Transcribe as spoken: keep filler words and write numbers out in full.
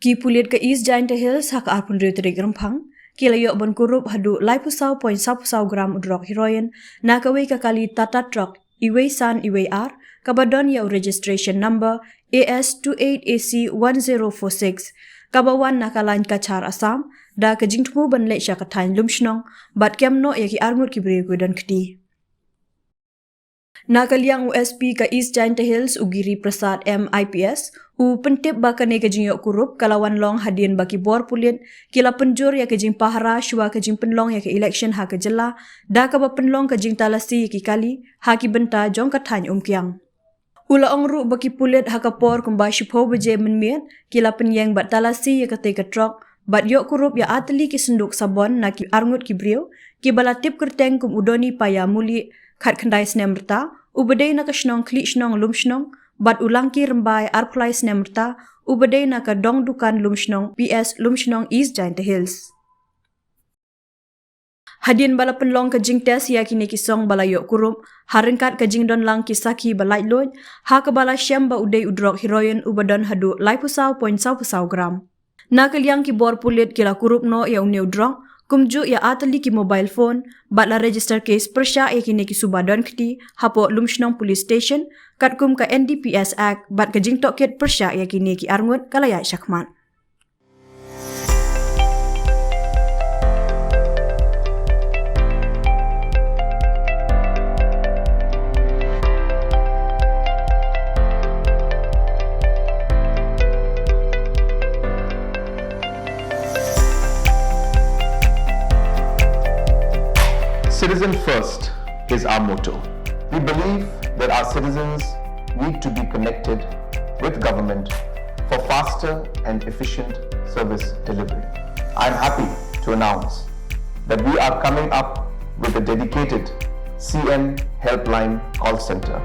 Ki pulit ka East Jaintia Hills ha ka arphew hynriew tarik Rymphang ki la ïoh ban kurup haduh laiphew saw point saw phew saw gram u drok heroin na kawei ka kali Tata truck iwei san iwei ar, kaba don ïa u registration number A S two eight A C one zero four six, kaba wan na ka lain Cachar, Assam, da ka jingthmu ban leit sha ka thaiñ Lumshnong bad kem noh ïa ki arngut ki briew kiba don kti. Na ka liang u S P ka East Jaintia Hills, u Giri Prasad M, I P S, u pyntip ba kane ka jingïoh kurup ka la wan long hadien ba ki bor pulit ki la pynjur ïa ka jingpahara shuwa ka jingpynlong ïa ka election ha ka jylla, da kaba pynlong ka jingtalasi ïa ki kali ha ki bynta jong ka thaiñ Umkiang. U la ong ruh ba ki pulit ha ka por kumba shiphew baje mynmiet ki la pynïeng bad talasi ïa katei ka truck bad ïoh kurup ïa artylli ki synduk sabon na ki arngut ki briew, kiba la tip kyrteng kum u Doni Paya Muli, khatkhyndai snem rta, uba dei na ka shnong Khliehshnong Lumshnong, bad u Langki Rymbai, arphew lai snem rta, uba dei na ka dong dukan Lumshnong P S, Lumshnong, East Jaintia Hills. Hadien ba la pynlong ka jingtest ïa kine ki song ba la ïoh kurup, ha ryngkat ka jingdon lang ki sakhi ba laitluid, ha kaba la shem ba u dei u drok heroin uba don haduh laiphew saw point saw phew saw gram. Na ka liang ki bor pulit ki la kurup noh ïa une u drok, kumjuh ïa artylli ki mobile phone, bad la register case pyrshah ïa kine ki suba don kti hapoh Lumshnong Police Station, katkum ka N D P S Act, bad ka jingtohkit pyrshah ïa kine ki arngut ka la ïaid shakhmat. Citizen first is our motto. We believe that our citizens need to be connected with government for faster and efficient service delivery. I'm happy to announce that we are coming up with a dedicated C M Helpline call center.